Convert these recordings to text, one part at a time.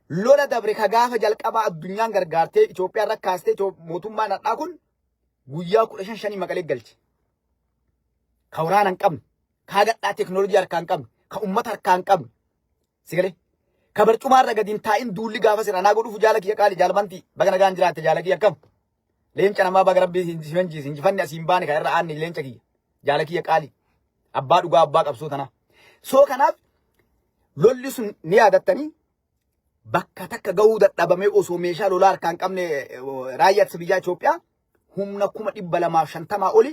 Lola dabre ka gaafa jalqabaa addunyaan gargaartee Itoophiyaa irra kaastee mootummaan hadhaa kun guyyaa 15 shanii Maqalee galche. Ka waraana hin qabne, ka hagadhaa teekinooloojii harkaa hin qabne, ka uummata harkaa hin qabne. Si galee? Ka barcumaa irra gadi hin taa'in duulli gaafa sirra naa godhuuf jaala kiyya qaali jaalbantii baga nagaan jiraatte jaala kiyya akkam. Leenca namaa baga rabbii si hinjiise injifanni asiin baane ka irra aanne leenca kiyya jaala kiyya qaali abbaa dhugaa abbaa qabsoo tanaa. Soo kanaaf lolli sun ni yaadattanii bakka takka gahuu dadhabamee osoo meeshaa lolaa harkaa hin qabne raayyaa ittisa biyyaa Itoophiyaa humna 250,000 oli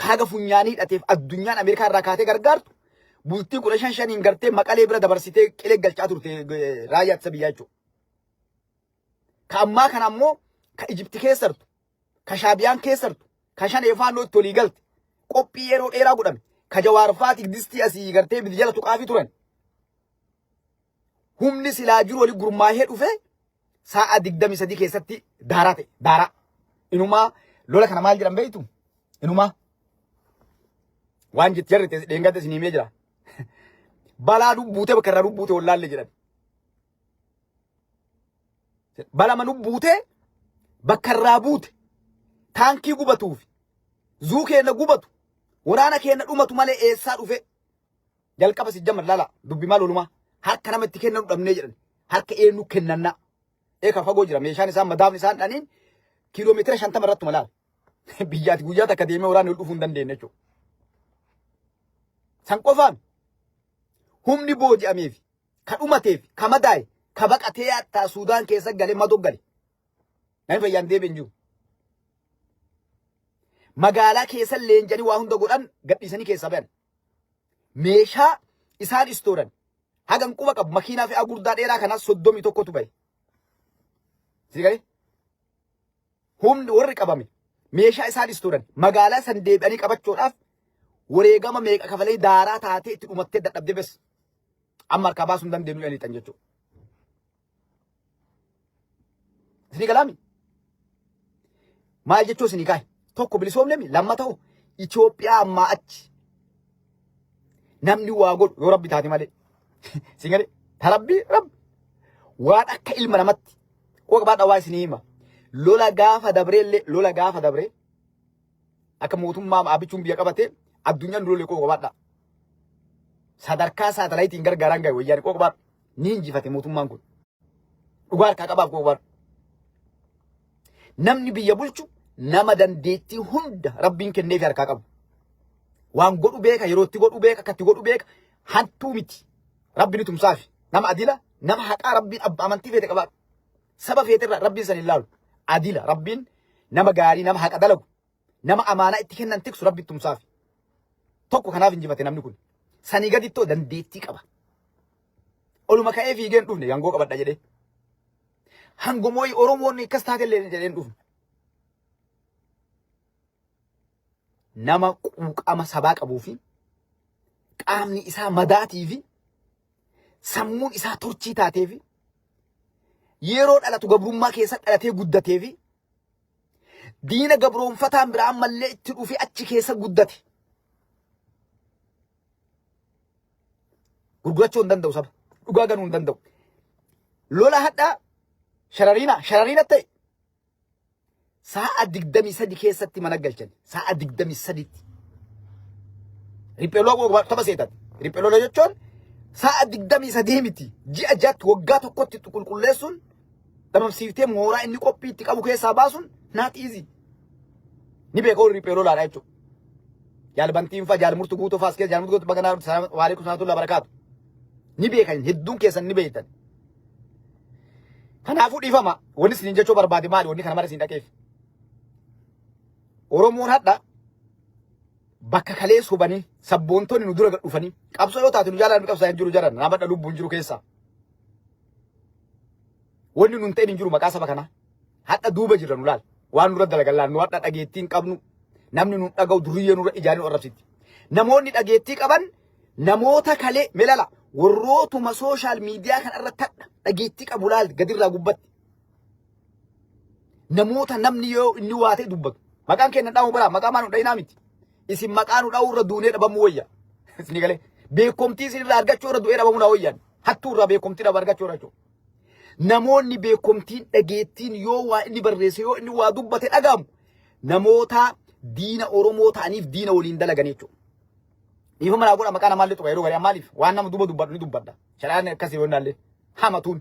kaaga funyaanii hidhateef addunyaan Ameerikaa irraa kaatee gargaartu bultii 15 shaniin gartee Maqalee bira dabarsitee qilee galchaa turte raayyaa ittisa biyyaa jechuudha. Ka ammaa kana ammoo ka Ijipti keessartu, ka Shaabiyaan keessartu, ka Shanee Faannoo itti walii galte, qophii yeroo dheeraa godhame, ka Jawaar faati distii asii gartee biyya jala tuqaafii turan. Humni silaa jiru wali gurmaahee dhufe sa'a 23 keessatti daaraa ta'e daaraa. Inumaa lola kana maal jedhan beektu? Inumaa waan jetti jarri dheengadda isin himee jira. Balaa dubbuutee bakka irraa dubbuute wallaalle jedhan. Balama nu buutee bakka irraa buute taankii gubatuuf zuu keenya gubatu waraana keenya dhumatu malee eessaa dhufe jalqaba si jamar lala dubbi maal olumaa harka nama itti kennanu dhabnee jedhan harka eenyu kennanna eeka fagoo jira meeshaan isaan madaafni isaan dhaniin kiiloomeetira 50 irratti malaal biyyaati guyyaa takka deemee waraanni ol dhufuu hin dandeenye jechuudha. San qofaan humni booji'ameef ka dhumateef ka madaa'e ka baqatee hattaa Suudaan keessa gale madoo gale. Namni fayyaan deebi'e hin jiru. Magaalaa keessa leenjanii waa hunda godhan gadhiisanii keessaa bayan. Meeshaa isaan istooran hagan quba qabu makiinaa fe'aa gurdaa dheeraa kanaa 31tu bahe. Sii galee? Humni warri qabame meeshaa isaan istooran magaalaa san deebi'anii qabachuudhaaf wareegama meeqa kafalee daaraa taatee itti dhumattee dadhabdee bes. Amma harkaa baasuu hin dandeenyu jedhanii lixan jechuudha. Isinii galaami? Maal jechuu isinii kaa'e? Tokko bilisoomnemi lamma ta'u Itoophiyaa ammaa achi namni waa godhu yoo rabbi taate malee. Isin galee ta rabbi rabbi waan akka ilma namatti quba qabaadhaa waa isinii hima. Lola gaafa dabreellee lola gaafa dabree akka mootummaa abichuun biyya qabate addunyaan nu lolee quba qabaadhaa. Sadarkaa saatalaayitiin gargaaraan gahe wayyaane quba qabaadhu. Ni injifate mootummaan kun. Dhugaa harkaa qabaaf quba qabaadhu. Namni biyya bulchu nama dandeettii hunda rabbiin kenneefi harkaa qabu. Waan godhu beeka, yeroo itti godhu beeka, akka itti godhu beeka. Hantuu miti. Rabbi ni tumsaafi. Nama adila, nama haqaa rabbiin abba amantii feete qabaadhu. Saba feeterra rabbiin san hin laalu. Adila rabbiin nama gaarii, nama haqa dalagu, nama amaanaa itti kennan tiksu rabbi tumsaafi. Tokko kanaaf injifate namni kun. Sanii gadittoo dandeettii qaba. Oluma ka'ee fiigee hin dhufne yangoo qabadha jedhee. Hangumooyi Oromoon akkas taatellee jedhee hin dhufne. Nama quuqama sabaa qabuu fi qaamni isaa madaatii fi sammuun isaa torchii taatee fi yeroo dhalatu gabrummaa keessa dhalatee guddatee fi diina gabroonfataan biraa ammallee itti dhufee achi keessa guddate. Gurgurachuu hin danda'u saba. Dhugaa ganuu hin danda'u. Lola hadhaa sharariina sharariina ta'e sa'a 23 keessatti mana galchan. Sa'a 23tti. Riphee lola tapha seetan. Riphee lola jechuun sa'a 23 miti. Ji'a ja'atti waggaa tokkotti qulqulleessuun dhabamsiiftee mooraa inni qophii itti qabu keessaa baasuun not easy. Ni beeka warri riphee lolaadha jechuudha. Jaalbantiin fa'a jaalmurtu guutuu fa'as keessa jaalmurtu guutuu baganaa waaleekum salaatullahi barakaatu. Ni beekan hedduun keessan ni beektan. Kanaafuu dhiifama wanni isiniin jechuu barbaade maali wanni kana mara isin dhaqeef. Oromoon hadha bakka kalee sobanii sabboontonni nu dura gad dhufanii qabsoo yoo taate nu jaalala nu qabsaa hin jiru jaran nama dha lubbuun jiru keessaa. Wanni nun ta'in hin jiru maqaa saba kanaa. Hadha duuba jirra nu laal. Waan nurra dalagan laal nu hadha dhageettii hin qabnu. Namni nun dhaga'u duriyyee nurra ijaanii nu arrabsitti. Namoonni dhageettii qaban namoota kalee melala warrootuma sooshaal miidiyaa kana irratti hadha dhageettii qabu laal gadirraa gubbatti. Namoota namni yoo inni waa ta'e dubbatu. Maqaan keenya dha'uu biraa maqaa maa nu dha'inaa miti. Isin maqaa nu dha'uu irra duunee dhabamuu wayya. Isin galee beekumtii isin irraa argachuu irra du'ee dhabamuu na wayyaan. Hattuu irraa beekumtii dhaba argachuu irra jechuudha. Namoonni beekomtiin dhageettiin yoo waa inni barreesse yoo inni waa dubbate dhaga'amu namoota diina Oromoo ta'aniif diina waliin dalagan jechuudha. Dhiifama naa godha maqaa namaallee tuqa yeroo garii maaliif waan nama duuba dubbadhu ni dubbadha. Shari'aan akkasii yoo innaallee hamatuun.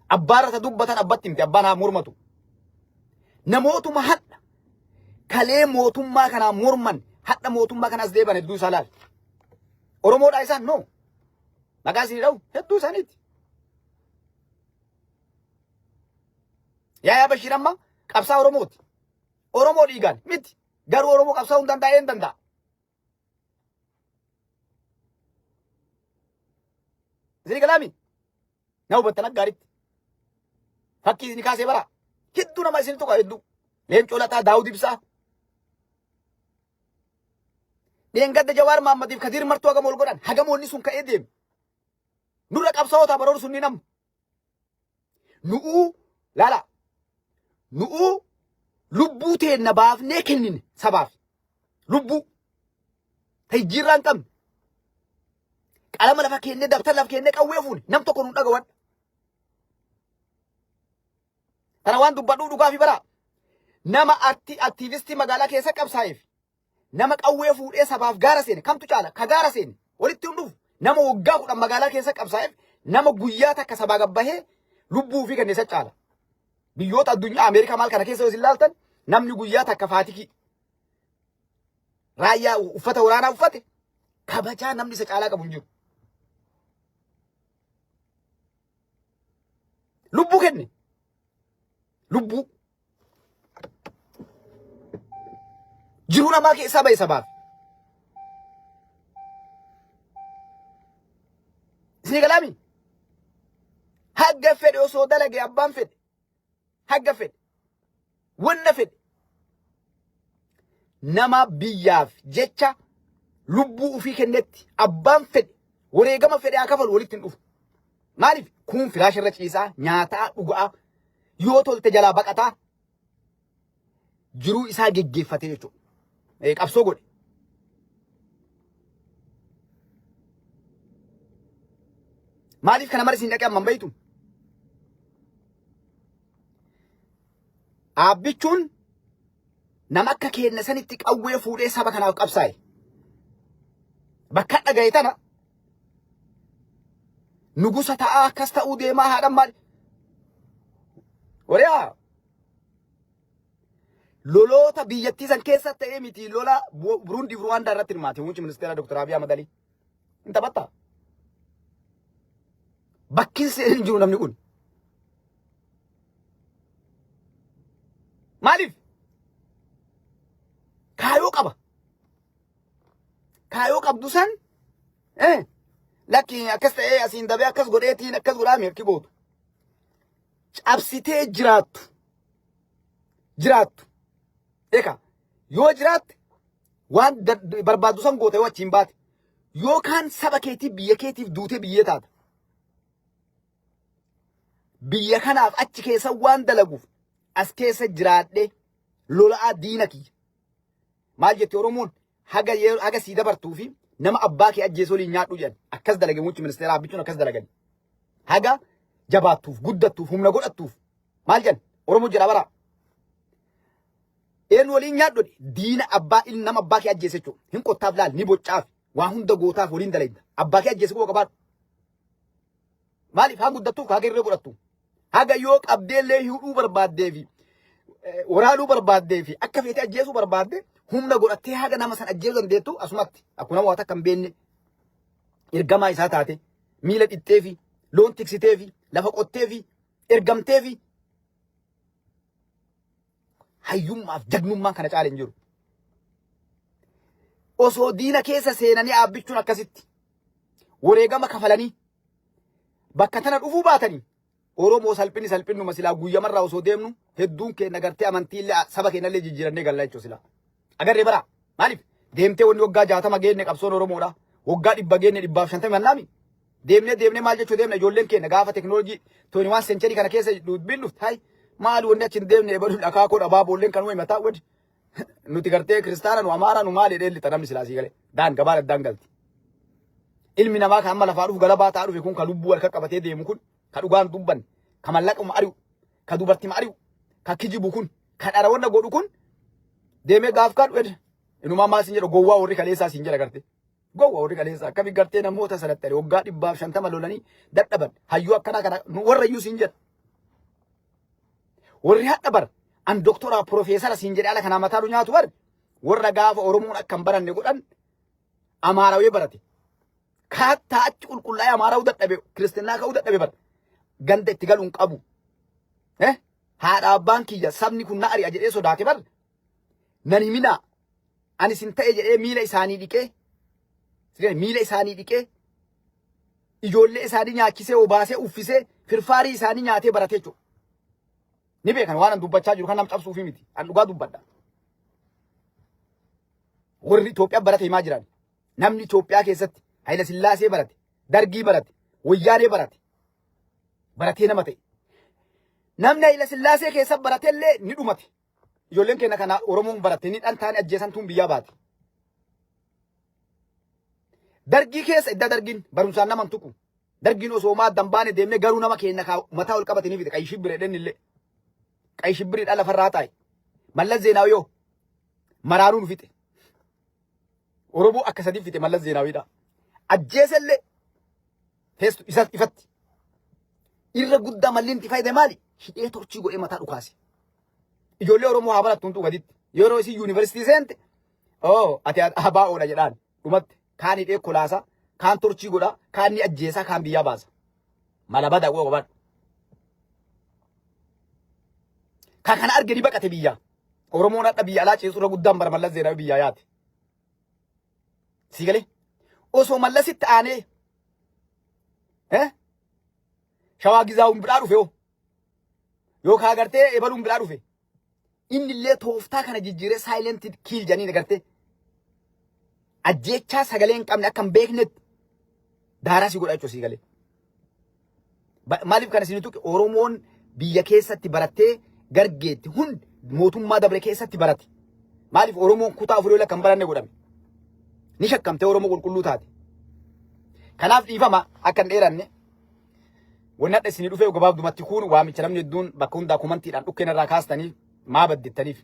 Abbaarra ta dubbatan abbatti himte abbaan haa mormatu. Namootuma hadha kalee mootummaa kanaa morman hadha mootummaa kanaas deeban hedduu isaa laal. Oromoodhaa isaan no. Maqaa isin dha'u hedduu isaaniiti. Yaayaa Bashiir amma qabsaa Oromooti. Oromoo dhiigaan miti. Garuu Oromoo qabsaa'uu hin danda'a hin danda'a. Isin galaami? Na hubattan akka gaariitti. Fakkii isin kaasee bara. Hedduu nama isin tuqa hedduu. Leencoo Lataa Daawud Ibsaa. Dheengadda Jawaar Mahaammadiif Kadiir Martuu hagam ol godhan hagam wanni sun ka'ee deeme. Nurra qabsaa'ota baroon sun ni nama. Nu'uu laala. Nu'uu lubbuu teenna baafnee kennine sabaaf. Lubbuu. Tajjiirraa hin qabne. Qalama lafa keennee dabtara lafa keennee qawwee fuune nam tokko nuun dhagawadha. Kana waan dubbadhuu dhugaa fi baraa. Nama aktiivistii magaalaa keessa qabsaa'eef nama qawwee fuudhee sabaaf gaara seene kamtu caala ka gaara seene walitti hin dhufu nama waggaa 10 magaalaa keessa qabsaa'eef nama guyyaa takka sabaa gabbahee lubbuu fi kenne isa caala. Biyyoota addunyaa Ameerikaa maal kana keessa yoo isin ilaaltan namni guyyaa takka faatikii raayyaa uffata waraanaa uffate kabajaa namni isa caalaa qabu hin jiru. Lubbuu kenne. Lubbuu. Jiruu namaa keessaa bahe sabaaf. Isinii galaami? Hagga fedhe osoo dalage abbaan fedhe. Hagga fedhe. Wanna fedhe. Nama biyyaaf jecha lubbuu ofii kennetti abbaan fedhe wareegama fedhe haa kafalu walitti hin dhufu. Maaliif? Kuun firaasha irra ciisaa, nyaataa, dhugaa, yoo tolte jalaa baqataa jiruu isaa geggeeffatee jechuudha. Qabsoo godhe. Maaliif kana mara isin dhaqee amman beektu? Aabbichuun nama akka keenya sanitti qawwee fuudhee saba kanaaf qabsaa'e. Bakka dhagaye tana nugusa ta'aa akkas ta'uu deemaa haadhan maali? Wariyaa loloota biyyattii san keessa ta'ee miti lola Buruundii fi Ruwaandaa irratti hirmaate muummichi ministeera Dr. Abiy Ahmad Ali. Hin taphattaa? Bakki hin jiru namni kun. Maaliif? Kaayoo qaba. Kaayoo qabdu san lakki akkas ta'ee asiin dabee akkas godheetiin akkas godhaa akki gootu. Cabsitee jiraattu. Jiraattu. Ekaa yoo jiraatte waan barbaaddu san goota yoo achiin baate. Yookaan saba keetiif biyya keetiif duutee biyyee taata. Biyya kanaaf achi keessa waan dalaguuf as keessa jiraadhee lola'aa diina kiyya. Maal jetti Oromoon haga yeroo haga sii dabartuu fi nama abbaa kee ajjeessu waliin nyaadhu jedhan. Akkas dalage muummichi ministeeraa Abbichuun akkas dalagan. Haga jabaattuuf guddattuuf humna godhattuuf maal jedhan Oromoo jedha bara. Eenyu waliin nyaadhu diina abbaa ilma nama abbaa kee ajjeese jechuudha. Hin qottaaf laal ni boccaaf waa hunda gootaaf waliin dalagda. Abbaa kee ajjeese quba qabaadhu. Maaliif haa guddattuuf haga irree godhattu. Haga yoo qabdeellee hidhuu barbaaddee fi waraanuu barbaaddee fi akka feetee ajjeesuu barbaadde humna godhattee haga nama san ajjeesuu dandeettu asumatti akkuma nama waa takka hin beekne ergamaa isaa taate miila dhixxee fi loon tiksitee fi lafa qottee fi ergamtee fi hayyummaaf jagnummaan kana caale hin jiru. Osoo diina keessa seenanii aabbichuun akkasitti wareegama kafalanii bakka tana dhufuu baatanii Oromoo salphinni salphinnuma silaa guyyamarraa osoo deemnu hedduun keenya gartee amantiillee saba keenyallee jijjiirannee galla jechuudha silaa. Agarree bara maaliif deemtee wanni waggaa 60 geenne qabsoon Oromoodha. Waggaa 100 geenne 150 mannaami. Deemnee deemnee maal jechuu deemna ijoolleen keenya gaafa teknooloojii 21 century kana keessa dubbiin dhufte hay maal wanni achi hin deemne ebalu dhakaa koo dhabaa boolleen kanuma himataa wadi nuti gartee kiristaana nu amaara nu maal jedhee lixa namni silaa sii galee daan gabaan addaan galti. Ilmi namaa kan amma lafaa dhufu galabaa ta'aa dhufe kun kan lubbuu harka qabatee deemu kun Ka dhugaan dubbanne, ka mallaquma ari'u, ka dubartima ari'u, ka kijibu kun, ka dhara wanna godhu kun deemee gaaf kan dhufe inumaa maal siin jedhu, gowwaa warri kaleessaa siin jedha garte. Gowwaa warri kaleessaa akkami gartee namoota sanatti ari'u, waggaa 150 lolanii dadhaban, hayyuu akkanaa kana nu warra iyyuu siin jedha. Warri hadha bar an doktora profeesara siin jedhe ala kanaa mataa nu nyaatu bar, warra gaafa Oromoon akka hin baranne godhan Amaarawee barate. Kaattaa achi qulqullaa'ee Amaarawuu dadhabe, kiristinnaa ka'uu dadhabe bar. Ganda itti galuun qabu. Eh? Haadha abbaan kiyya sabni kun na ari'a jedhee sodaate bar. Nan himinaa. Ani sin ta'e jedhee miila isaanii dhiqee. Miila isaanii dhiqee. Ijoollee isaanii nyaachisee, obaasee, uffisee, firfaarii isaanii nyaatee barate jechuudha. Ni beekan waan an dubbachaa jiru kan nam cabsuufi miti. An dhugaa dubbadha. Warri Itoophiyaa barate himaa jiran. Namni Itoophiyaa keessatti Hayila Sillaasee barate, Dargii barate, Wayyaanee barate. Baratee nama ta'e. Namni Hayila Sillaasee keessa baratellee ni dhumate. Ijoolleen keenya kana Oromoon baratte ni dhantaanii ajjeesan tun biyyaa baate. Dargii keessa iddaa dargiin barumsaan nama hin tuqu. Dargiin osoo maa addan baane deemnee garuu nama keenya kaa mataa ol qabate ni fide. Qayyi shibbire dhenni illee. Qayyi shibbiriidha lafarraa taa'e. Mallas Zeenaawi yoo maraanuu nu fixe. Oromoo akka sadii fixe Mallas Zeenaawiidha. Ajjeesellee feestu isa ifatti. Irra guddaa malli itti fayyadame maali? Hidhee torchii godhee mataa dhukaase. Ijoollee Oromoo haa barattu huntuu gaditti. Yeroo isin yuunivarsiitii seente, oo ati ABOdha jedhaan dhumatti. Kaan hidhee kolaasa, kaan torchii godha, kaan ni ajjeesa, kaan biyyaa baasa. Mala bada goo qabadhu. Ka kana arge ni baqate biyyaa. Oromoon hadha biyya alaa ceesu irra guddaan bara Mallas Zeenaawi biyyaa yaate. Sii galee? Osoo Mallasitti aanee Shawaa Gizaawun biraa dhufe hoo, yookaan agartee ebaluun biraa dhufe, inni illee tooftaa kana jijjiiree silent kill jedhanii agartee ajjeechaa sagalee hin qabne akka hin beeknetti daaraa si godha jechuudha, sii galee. Maaliif kana isin tuqe? Oromoon biyya keessatti barattee gargeetti hundi mootummaa dabre keessatti barate. Maaliif Oromoon kutaa afurii ol akka hin baranne godhame? Ni shakkamtee Oromoo qulqulluu taate. Kanaaf dhiifama akka hin dheeranne. Wanni hadha isinii dhufee gabaabdumatti kun waamicha namni hedduun bakka hundaa komantiidhaan dhukkeen irraa kaastaniif maa baddettaniif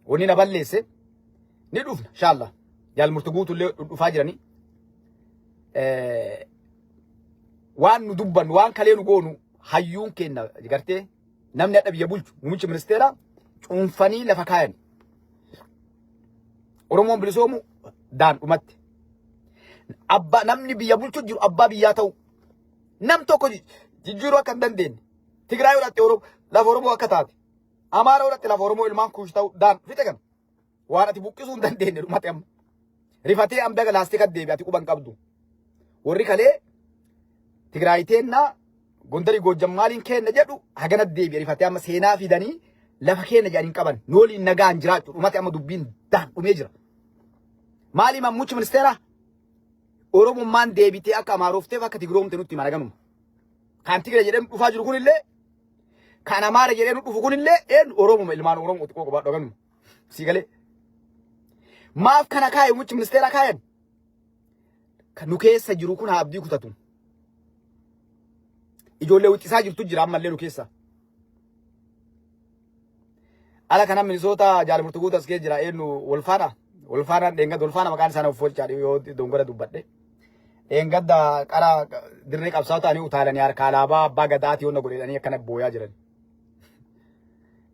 wanni na balleesse ni dhufna inshallah. Jaal murti guutuullee dhufaa jiranii. Waan nu dubbannu, waan kalee nu goonu, hayyuun kenna gartee namni hadha biyya bulchu muummichi ministeeraa cuunfanii lafa kaayan. Oromoon bilisoomu daan dhumatti. Abbaa namni biyya bulchu jiru abbaa biyyaa ta'u nam tokko jijjiiruu akka hin dandeenye. Tigraay godhatte Oromoo lafa Oromoo akka taate. Amaara godhatte lafa Oromoo ilmaan kuush ta'u daan fixe kana. Waan ati buqqisuu hin dandeenye dhumate amma. Rifatee amma daga laastika deebi ati quban qabdu. Warri kalee Tigraay teennaa, Gondarii Goojjam maaliin kenna jedhu hagana deebi'e rifatee amma seenaa fidanii lafa keenya jedhanii hin qaban. Nu waliin nagaan jiraachuu dhumate, amma dubbiin daan dhumee jira. Maali muummichi ministeeraa? Oromummaan deebitee akka Amaarofteef akka Tigiroomte nutti hima naganuma. Kan Tigire jedhee dhufaa jiru kunillee, kan Amaara jedhee nu dhufu kunillee eenyu? Oromuma, ilmaan Oromoo xiqqoo qabaadhu haganuma. Sii galee. Maaf kana kaaye muummichi ministeeraa kaayan? Kan nu keessa jiru kun haa abdii kutatu. Ijoollee wixxisaa jirtu jira ammallee nu keessa. Ala kana Minisoota jaalamurtu guutas keessa jira, eenyu walfaana walfaanaan dheengadda walfaana maqaan isaanii of oolchaa yoo dongora dubbadhe. Dheengadda qara dirree qabsaa'oo ta'anii utaalanii harka alaabaa abbaa gadaatii honna godhanii akkana booyaa jiran.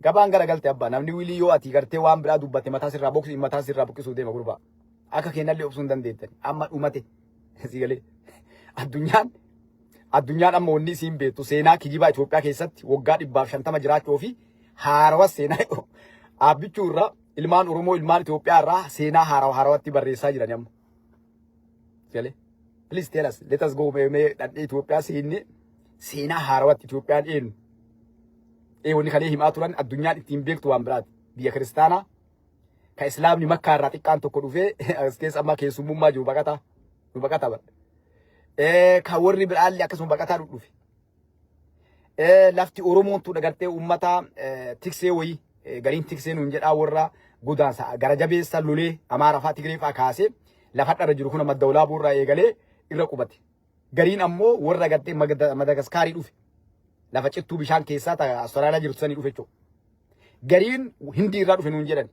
Gabaan garagalte abbaa namni wilii yoo ati gartee waan biraa dubbatte mataa sirraa boqsu, mataa sirraa buqqisuu deema gurbaa. Akka kennallee obsuu hin dandeettan. Amma dhumate. Si galee. Addunyaan amma wanni isiin beektu seenaa kijibaa Itoophiyaa keessatti waggaa 150 jiraachuu fi haarawa seenaa dhaabbichuu irraa ilmaan Oromoo ilmaan Itoophiyaa irraa seenaa haarawa haarawatti barreessaa jiran amma. Galee. Please tell us, let us go mee dhadhee Itoophiyaa seenne seenaa haarawatti Itoophiyaan eenyu? Ee, wanni kalee himaa turan addunyaan ittiin beektu waan biraati. Biyya kiristaanaa ka islaamni Makkaa irraa xiqqaan tokko dhufee as keessa amma keessummummaa jiru baqataa nu baqataa badha. Ka warri biraallee akkasuma baqataa dhufe. Lafti Oromoon tun agartee uummata tiksee wayii gariin tiksee nuun jedhaa warra godaansa gara jabeessa lolee Amaara fa'aa Tigree fa'aa kaasee lafa dharra jiru kun madda olaaboo irraa eegalee irra qubate. Gariin ammoo warra agartee Madagaskaarii dhufe. Lafa cittuu bishaan keessaa ta Austraaliyaa jirtu sanii dhufe jechuudha. Gariin Hindii irraa dhufe nuun jedhan.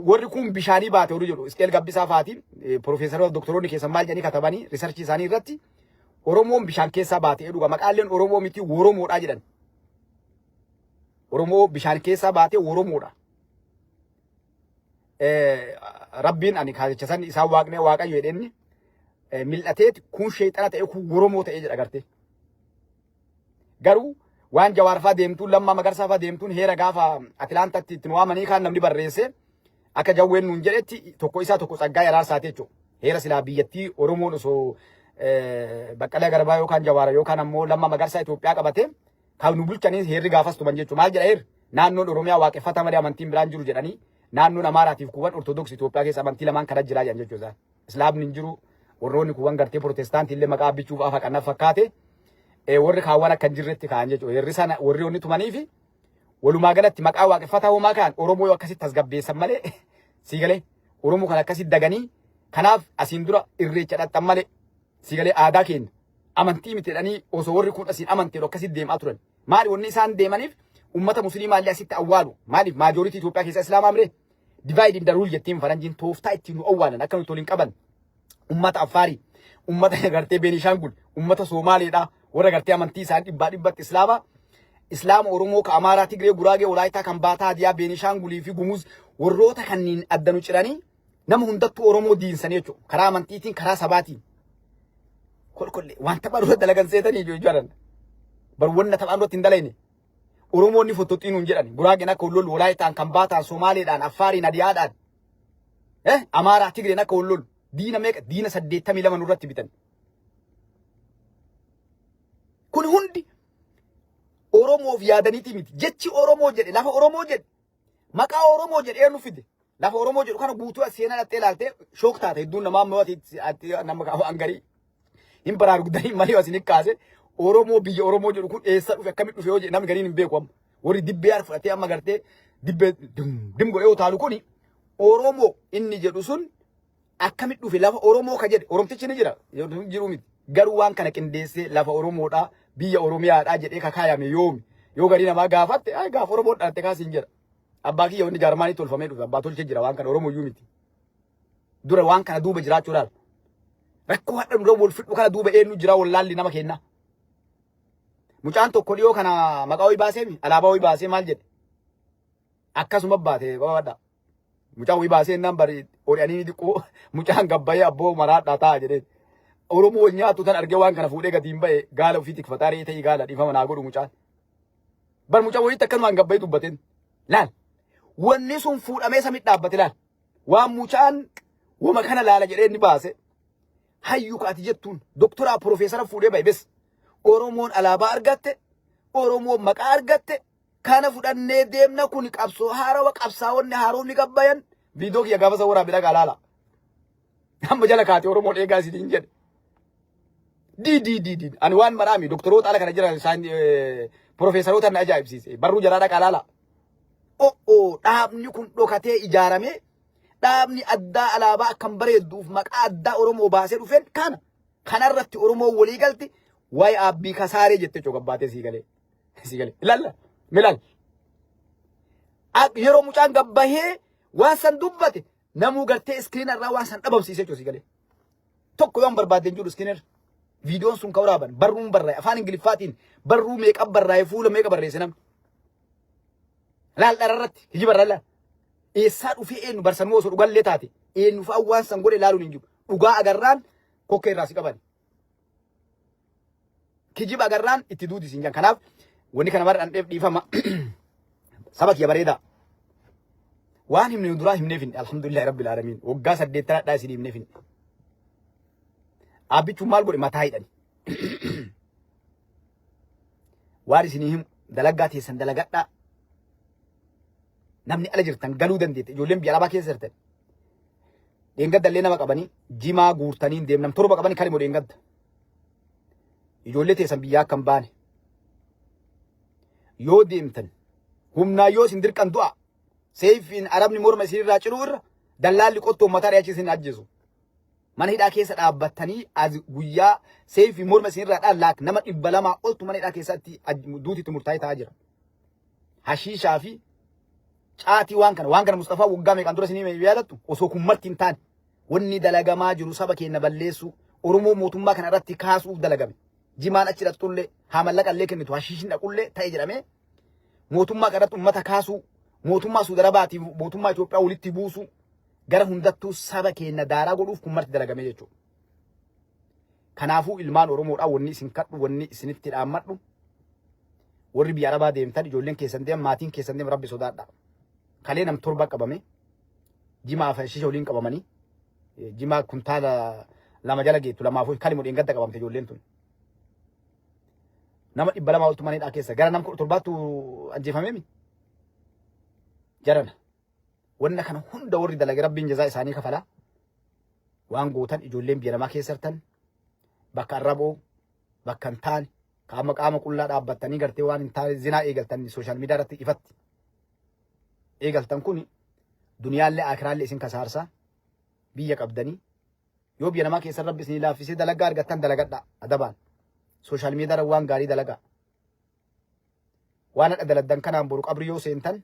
Warri kun bishaanii baate warri jedhu Isqeel Gabbisaa faati piroofeesaroota doktoroonni keessan maal jedhanii katabanii riisarchii isaanii irratti Oromoon bishaan keessaa baate dhuga maqaaleen Oromoo miti Oromoodha jedhan. Oromoo bishaan keessaa baate Oromoodha. Rabbiin ani kaasicha san isaan waaqnee waaqayyo jedheenni mil'ateeti kun sheexana ta'e kun Oromoo ta'e jedha gartee. Garuu waan Jawaar faa deemtuun Lammaa Magarsaa faa deemtuun heera gaafa Atilaantatti ittiin waamanii kaan namni barreesse akka jawween nuun jedhetti tokko isaa tokko Tsaggaayee Araarsaati jechuudha. Heera silaa biyyattii Oromoon osoo Baqqalaa Garbaa yookaan Jawaara yookaan ammoo Lammaa Magarsaa Itoophiyaa qabate kan nu bulchanii heerri gaafas tuman jechuudha. Maal jedha heerri? Naannoon Oromiyaa waaqeffata malee amantiin biraan jiru jedhanii naannoon Amaaraatiif kuuwwan Ortodoksii Itoophiyaa keessa amantii lamaan kana jiraa jedhan jechuudha. Islaamni hin jiru warroonni kuuwwan gartee Protestaantii illee maqaa bichuuf afa qanna fakkaate warri kaawwan akka hin jirretti kaa'an jechuudha. Heerri sana warri onni tumanii fi walumaa galatti maqaa waaqeffataa homaa kaan Oromoo yoo akkasitti tasgabbeessan malee sii galee Oromoo kan akkasitti daganii kanaaf asiin dura irreecha dhaqxan malee sii galee aadaa keenya amantii miti jedhanii osoo warri kun asiin amantee akkasitti deemaa turan. Maali wanni isaan deemaniif ummata musliimaa illee asitti awwaalu. Maaliif majority Itoophiyaa keessa islaamaa miree? Divide and rule jettiin faranjiin tooftaa ittiin nu awwaalan akka nuti waliin qaban. Ummata Affaarii, ummata gartee Beenishaangul, ummata Soomaaleedha, warra gartee amantii isaanii dhibbaa dhibbatti Islaamaa. Islaama Oromoo ka Amaaraa, Tigree, Guraagee, Walaayitaa, Kambaataa, Hadiyaa, Beenishaangulii fi Gumuz warroota kanniin adda nu ciranii nama hundattuu Oromoo diinsanii jechuudha. Karaa amantiitiin, karaa sabaatiin. Kolkollee waan taphaa dura dalagan seetanii jechuudha. Bar wanna taphaan duratti hin dalayne. Oromoonni fottoxiinuun jedhan. Guraageen akka wal lollu Walaayitaan, Kambaataan, Somaaleedhaan, Affaariin, Hadiyaadhaan. Amaaraa, Tigreen akka wal lollu. Diina meeqa? Diina 82 nurratti bitan. Kun hundi Oromoof yaadaniiti miti. Jechi Oromoo jedhe lafa Oromoo jedhe maqaa Oromoo jedhe eenyu fide? Lafa Oromoo jedhu kana guutuu as seenaa dhattee ilaalte shook taate hedduun namaa ammoo ati nama waan garii hin baraarugdanii malee as hin kaase Oromoo biyya Oromoo jedhu kun eessa dhufe akkamitti dhufe yoo jedhe namni gariin hin beeku amma. Warri dibbee harka fudhatee amma gartee dibbee dim dim godhee utaalu kuni Oromoo inni jedhu sun akkamitti dhufe lafa Oromoo ka jedhe Oromtichi ni jira jiru miti. Garuu waan kana qindeessee lafa Oromoodhaa biyya Oromiyaadhaa jedhee kakaayame yoomi yoo garii namaa gaafatte ay gaafa Oromoon dhalatte kaasiin jedha. Abbaa kiyya wanni jaarmaanii tolfamee dhufe abbaa tolchee jira waan kana Oromoo iyyuu miti. Dura waan kana duuba jiraachuu laala. Rakkoo hadha dura wal fidhu kana duuba eenyu jira wallaalli nama kenna. Mucaan tokko dhiyoo kana maqaa wayii baasee alaabaa wayii baasee maal jedhe? Akkasuma baate babaadha. Mucaan wayii baasee innaan bari ori'anii xiqqoo mucaan gabbayee abboo maraadhaa ta'a jedhee. Oromoo wal nyaatu tan argee waan kana fuudhee gadi hin ba'e gaala ofii tikfataa re'ee ta'ii gaala dhiifama naa godhu mucaan. Bar mucaa wayiitti akkanumaan gabbayee dubbateen. Laal. Wanni sun fuudhamee samii dhaabbate laal. Waan mucaan wama kana laala jedhee inni baase. Hayyuu kaati jettuun doktoraa piroofeesara fuudhee ba'e bes. Oromoon alaabaa argatte. Oromoon maqaa argatte. Kana fudhannee deemna kun qabsoo haarawa qabsaa'onni haaromni gabbayan. Viidiyoo kiyya gaafa isa waraabee dhagaa laala. Amma jala kaate Oromoon eegaa isiniin jedhe. Di di di di ani waan maraami doktoroota ala kana jiran isaan piroofeesaroota na ajaa'ibsiise barruu jaraa dhaqaa laala. O'oo dhaabni kun dhokatee ijaarame dhaabni addaa alaabaa akkam bareedduuf maqaa addaa Oromoo baasee dhufeen kana kanarratti Oromoo walii galti waa'ee aabbii kasaaree jettee cogabbaatee sii galee sii galee ilaalla milaal yeroo mucaan gabbahee waan san dubbate namuu gartee iskiriina irraa waan san dhabamsiisee jechuudha sii galee. Tokko yoon barbaadde hin jiru iskiriina. Viidiyoon sun kan waraaban barruun barraa'e afaan Ingiliffaatiin barruu meeqa barraa'e fuula meeqa barreesse namni. Laal dhara irratti kijiba irra laal. Eessaa dhufee eenyu barsanuu osoo dhugallee taate eenyu fa'aa waan san godhe laaluun hin jiru. Dhugaa agarraan kokkee irraa si qaban. Kijiba agarraan itti duuti siin jedhan. Kanaaf wanni kana mara dhandheef dhiifama. Saba kiyya bareedaa. Waan himne duraa himneef hin alhamdulillahi rabbil aalamiin. Waggaa saddeettana dhaa isin himneef hin. Aabbichuun maal godhe mataa hidhani. Waan isinii himu dalagaa teessan dalagadhaa. Namni ala jirtan galuu dandeette ijoolleen biyya arabaa keessa jirtan. Dheengadda illee nama qabanii jimaa guurtanii hin deemnam torba qabanii kan immoo dheengadda. Ijoollee teessan biyyaa akka hin baane. Yoo deemtan humnaa yoo isin dirqan du'a seefiin arabni morma isinirraa ciruu irra dallaalli qottoo mataa dhiyaachii isin ajjeesu. Mana hidhaa keessa dhaabbattanii as guyyaa seefii morma isinirraa dhaan laak nama 200 oltu mana hidhaa keessatti duutitti murtaa'ee ta'aa jira. Hashiishaa fi caatii waan kana waan kana Mustafaa waggaa meeqaan dura isinii yaadattu osoo kun marti hin taane wanni dalagamaa jiru saba keenya balleessuu Oromoo mootummaa kana irratti kaasuuf dalagame. Jimaan achi dhaqxullee haa mallaqa illee kennitu hashiishin dhaqullee ta'e jedhamee mootummaa kana irratti uummata kaasuu mootummaa Suudi Arabaatiif mootummaa Itoophiyaa walitti buusuu gara hundattuu saba keenya daaraa godhuuf kun marti dalagamee jechuudha. Kanaafuu ilmaan Oromoodhaa wanni isin kadhu wanni isinitti dhaammadhu warri biyya Arabaa deemtan ijoolleen keessan deeman maatiin keessan deeman rabbi sodaadha. Kalee nam torba qabame jimaa fi hashiisha waliin qabamanii jimaa kuntaala 2 jala geettu lamaafuu kalimu dheengadda qabamte ijoolleen tun. Nama 200 oltu mana hidhaa keessa gara nama 17ttu ajjeefameemi. Jarana. Wanna kana hunda warri dalage rabbiin jazaa isaanii kafala. Waan gootan ijoolleen biyya namaa keessa jirtan bakka arraboo bakka hin taane qaama qaama qullaa dhaabbattanii gartee waan hin taane zinaa eegaltan sooshaal miidiyaa irratti ifatti eegaltan kun duniyaallee akiraallee isin kasaarsa biyya qabdanii yoo biyya namaa keessa rabbi isinii laaffisee dalagaa argattan dalagadha adabaan sooshaal miidiyaa irra waan gaarii dalagaa waan hadha daladdan kanaan boru qabri yoo seentan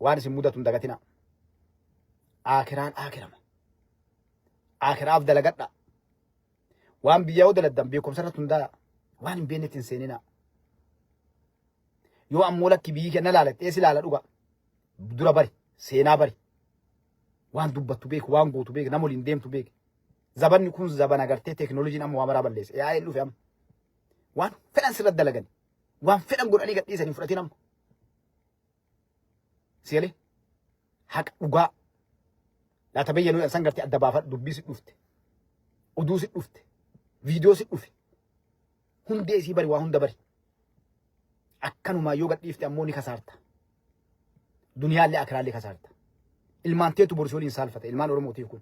waan isin mudatu hin dagatina. Aakiraan aakirama. Aakiraaf dalagadha. Waan biyyaa yoo daladdan beekumsa irratti hundaa'a. Waan hin beeknetti hin seenina. Yoo ammoo lakki biyyi kenna laala xeesi laala dhuga. Dura bari seenaa bari. Waan dubbattu beeku waan gootu beeku nama waliin deemtu beeku. Zabanni kun zabana gartee teekinooloojiin amma waa maraa balleesse. Yaa'een dhufe amma. Waan fedhan sirratti dalagani. Waan fedhan godhanii gadhiisanii fudhatin amma. Sigalee haqa dhugaa laata bayyanuu san gartee adda baafadhu dubbii si dhufte. Oduu si dhufte. Viidiyoo si dhufe. Hundee isii bari waa hunda bari. Akkanumaa yoo gadhiifte ammoo ni kasaarta. Duniyaallee akiraallee kasaarta. Ilmaan teetu boru si waliin saalfata. Ilmaan Oromootiif kun.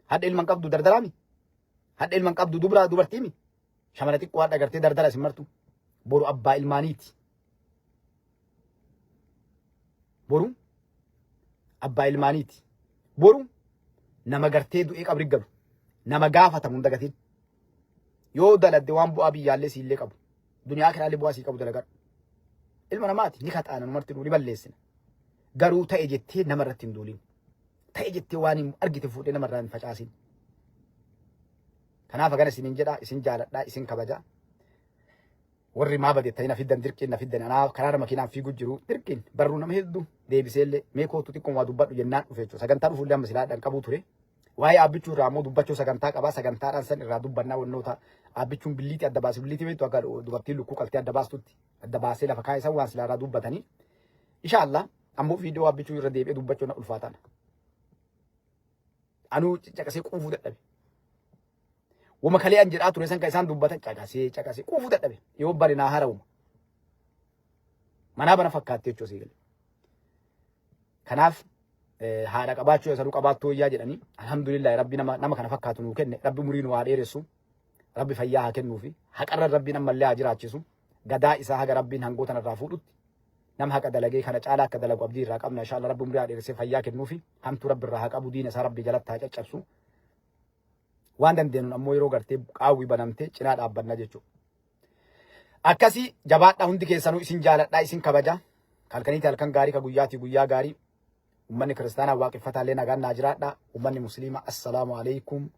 Hadha ilman qabdu dardaraami. Hadha ilman qabdu dubraa dubartiimi. Shamara xiqqoo hadha gartee dardara isin martu. Boru abbaa ilmaaniiti. Boru abbaa ilmaaniiti. Boru nama gartee du'ee qabri galu. Nama gaafatamu hin dagatin. Yoo daladde waan bu'aa biyyaallee siillee qabu. Duniyaa kiraallee bu'aa sii qabu dalagadhu. Ilma namaati ni kaxaana nu marti ni balleessina. Garuu ta'e jettee nama irratti hin duulin. Ta'e jettee waan hin argite fuudhee nama irraa hin facaasin. Kanaaf hagana isinin jedha isin jaaladha isin kabaja. Warri maa badettanii na fiddan dirqiin na fiddan anaa karaara makiinaan fiigu jiru dirqiin barruu nama hedduu deebiseellee mee kootu xiqqoo waa dubbadhu jennaan dhufe jechuudha. Sagantaa dhufuullee amma silaa dhan qabuu ture. Waa'ee aabbichuu irraa ammoo dubbachuu sagantaa qabaa sagantaadhaan san irraa dubbannaa wannoota aabbichuun billiitii adda baase billiitii beektu akka dubartiin lukkuu qaltee adda baastutti adda baasee lafa kaa'e san waan silaa irraa dubbatanii. Inshallah ammoo viidiyoo aabbichuu irra deebi'ee dubbachuu na ulfaataadha. Anuu caqasee quufuu dadhabe. Wama kalee an jedhaa ture san kan isaan dubbatan caqasee caqasee quufuu dadhabe. Yoo bari naa harawuma. Manaa bana fakkaatti jechuudha sii galee. Kanaaf haadha qabaachuu sanuu qabaattuu wayyaa jedhanii alhamdulillah rabbi nama nama kana fakkaatu nuu kenne rabbi umurii nu haa dheeressu rabbi fayyaa haa kennuufi haqarra rabbiin ammallee haa jiraachisu gadaa isaa haga rabbiin hangoota irraa fuudhutti nama haqa dalagee kana caalaa akka dalagu abdii irraa qabna inshallah rabbi umurii haa dheeressee fayyaa kennuufi hamtuu rabbi irraa haa qabu diina isaa rabbi jalatti haa caccabsu waan dandeenyuun ammoo yeroo gartee qaawwi banamte cinaa dhaabbanna jechuudha. Akkasii jabaadhaa hundi keessanuu isin jaaladhaa isin kabaja. Halkaniiti halkan gaarii ka guyyaatii guyyaa gaarii. Ummanni kiristaanaa waaqeffataallee nagaan naa jiraadhaa. Ummanni musliima assalaamu alaikum.